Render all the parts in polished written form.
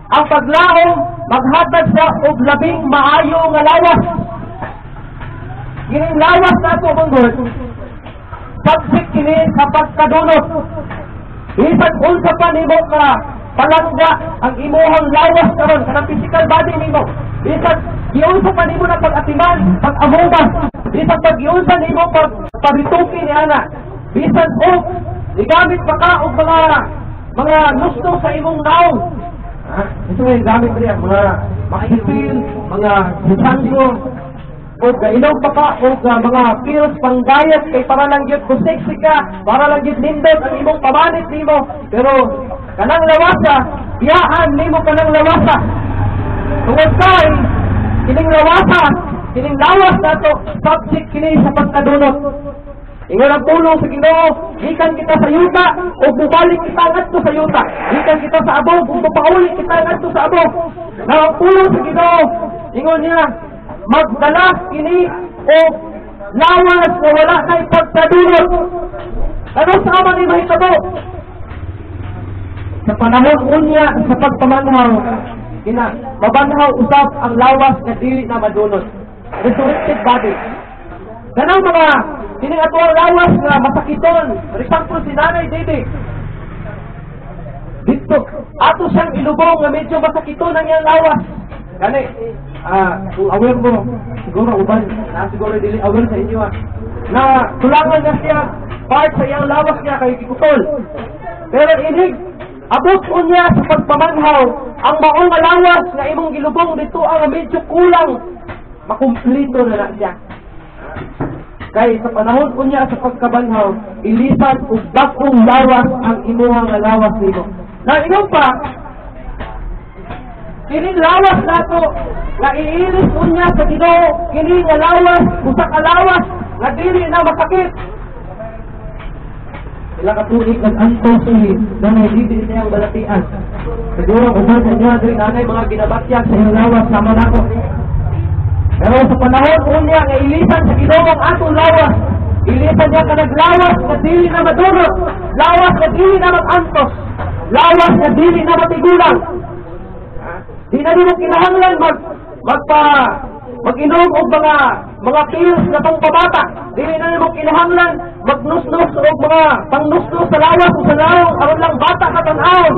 Ang paglaom maghatag siya og labing maayo nga lawas. Kining lawas nato, manggod, subject kini sa pagkadunot. Bisan unsa pa nimo ka palangga ang imuhang lawas karon, kanang physical body nimo. Bisan giunsa pa nimo na pag-atiman, pag-amuban, bisan pag giunsa nimo pag pabituki ni ana, bisan og gigamit pa ka og mga nusnos sa imong naong. Ha? Ito yung gamit niya, mga ipil, mga busanggo, o gainom pa ka o mga pills pang diet kay para lang gyud kung sexy ka, para lang gyud nindot ang imong pamanit nimo. Pero kanang lawasa, biyaan nimo kanang lawasa. Tungod kay kining lawasa, kining lawas nato, subject kini sa pagkadunot. Ingon ang pulong sa Ginoo, gikan kita sa yuta o bubalik kita ngadto sa yuta. Gikan kita sa abog ug mopauli kita ngadto sa abog. Na ang pulong sa Ginoo, ingon niya, magdala kini og lawas nga wala nay pagkadunot. Ano sa man ni mahitabo? Sa panahon unya sa pagpamanhaw, kina mabanhaw usab ang lawas nga dili na madunot. Resurrected body. Kanang mga kining ato ang lawas nga masakiton. For example, si Nanay Dede. Dito, ato siyang ilubong nga medyo masakiton ang iyang lawas. Gani, kung aware mo, siguro uban, na siguro dili aware sa inyo na kulangan na siya part sa iyang lawas niya kay giputol. Pero inig, abot unya sa pagpamanhaw, ang maong nga lawas nga imong gilubong dito ang medyo kulang, makumplito na na siya. Kay sa panahon unya sa pagkabanhaw, ilisan og bag-ong lawas ang imuha nga lawas nimo. Na ingon pa, kining lawas nato nga iilis unya sa Ginoo, kini nga lawas, usa ka lawas nga dili na masakit. Ila ka tuig nag-antos si Nanay Didi sa iyang balatian. Siguro uban sa inyo diri nanay mga ginabatyag sa iyang lawas sama nako. Pero sa panahon unya nga ilisan sa Ginoo ang atong lawas, ilisan niya kanang lawas nga dili na madunot, lawas nga dili na mag-antos, lawas nga dili na matigulang. Di na nimo kinahanglan mag-inom og mga pills na pangpabata. Dili na nimo kinahanglan magnusnos og mga pangnusnos sa lawas o sa nawong aron lang bata ka tan-awon.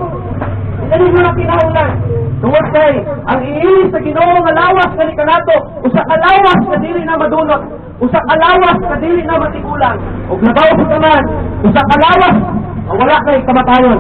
Di na nimo na kinahanglan. Tungod kay ang iilis sa Ginoo nga lawas kani kanato, usa ka lawas nga dili na madunot, usa ka lawas nga dili na matigulang, ug labaw sa tanan, usa ka lawas nga wala kay kamatayon.